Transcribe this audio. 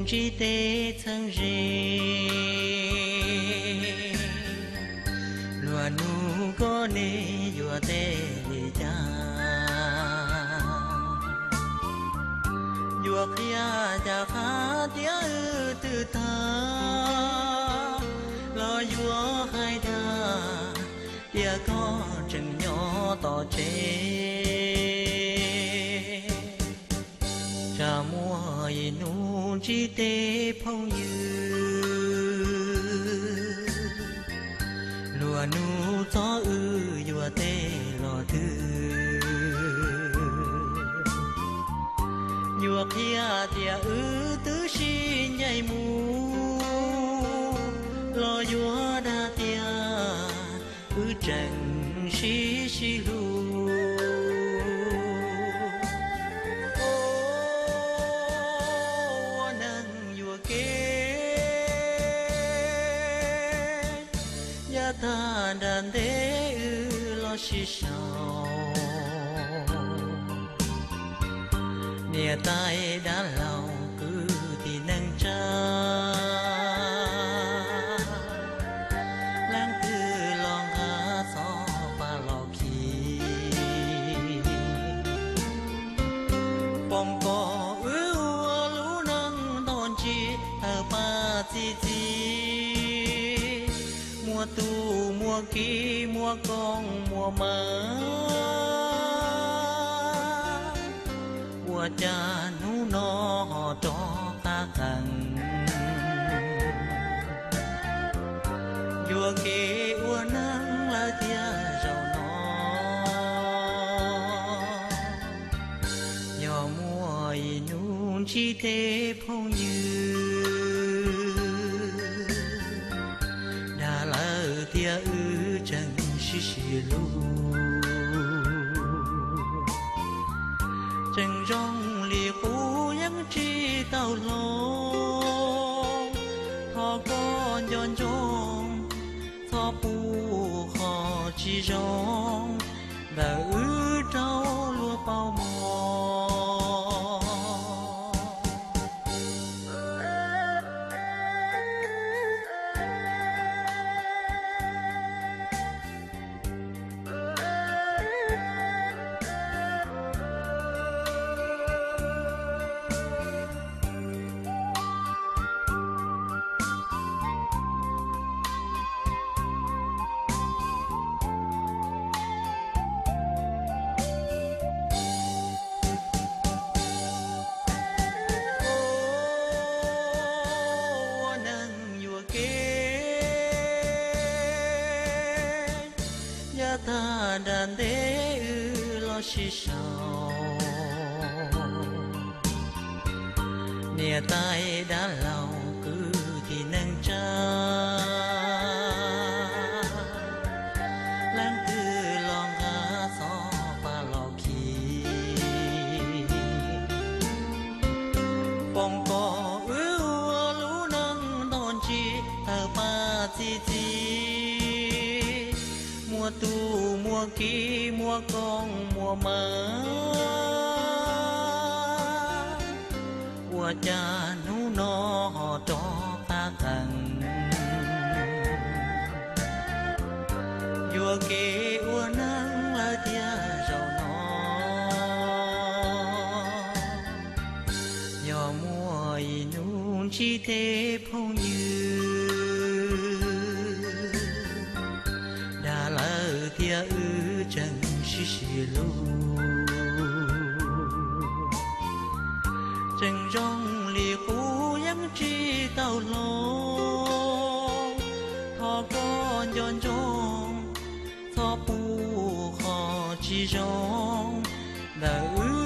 ntsib tej txheeb ze. Luag nug koj ne yuav teb li cas? Yuav qhia cas qhia tias wb twb tag, los yuav hais tias, tias koj tseem nyob tom tsev. Tsam muaj ib hnub ntsib tej phooj ywg, luag nug txog wb yuav teb los twg. Yuav qhia tias wb twb sib ncaim mus, los yuav dag tias wb tseem sib sib hlub. Ua neeg yuam kev, yav tag nram ntej wb los sib sau. Niam tais dab laug kwv tij neej tsa, leej twg los nqa txoj pa los khi. Foom kom wb ua lub neej ntog ntsis tawg paj txi txiv, muaj tub muaj ki muaj koob muaj maw. Ua cas hnub no ho rov qab qees, yuam kev ua neeg lawm tiag zaum no. Yog muaj ib hnub ntsib tej phooj ywg, dag lawm tias wb tseem sib sib hlub. Tseem zoo li qub yeej tsis tau hloov, thov koj nco ntsoov, txhob pub qhov tsis zoo ntawm wb rau luag paub mog. Ua neeg yuam kev, yav tag nram ntej wb los sib sau. Niam tais dab laug kwv tij neej tsa, leej twg los nqa txoj pa los khi. Foom kom wb ua lub neej ntog ntsis tawg paj txi txiv, muaj tub muaj ki muaj koob muaj maw. Ua cas hnub no ho rov qab qees, yuam kev ua neeg lawm tiag zaum no. Yog muaj ib hnub ntsib tej phooj ywg, dag lawm tias wb tseem sib sib hlub. Tseem zoo li qub yeej tsis tau hloov, thov koj nco ntsoov, txhob pub qhov tsis zoo ntawm wb